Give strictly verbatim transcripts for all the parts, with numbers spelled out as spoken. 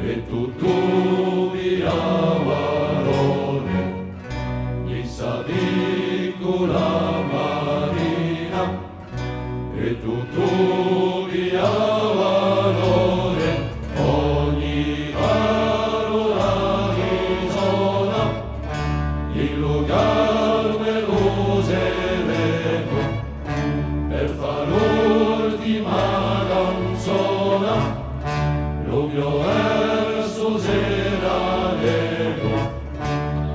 È tuttu pigliava l'ore, in sta piccula marina, è tuttu pigliava l'ore, ogni parola risona, in lu calmu è lu serenu, per fà l'ultima canzona, lu mio versu serà l'emu,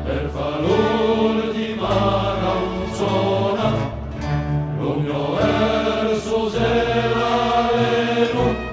per fà l'ultima canzona, lu mio versu serà l'emu.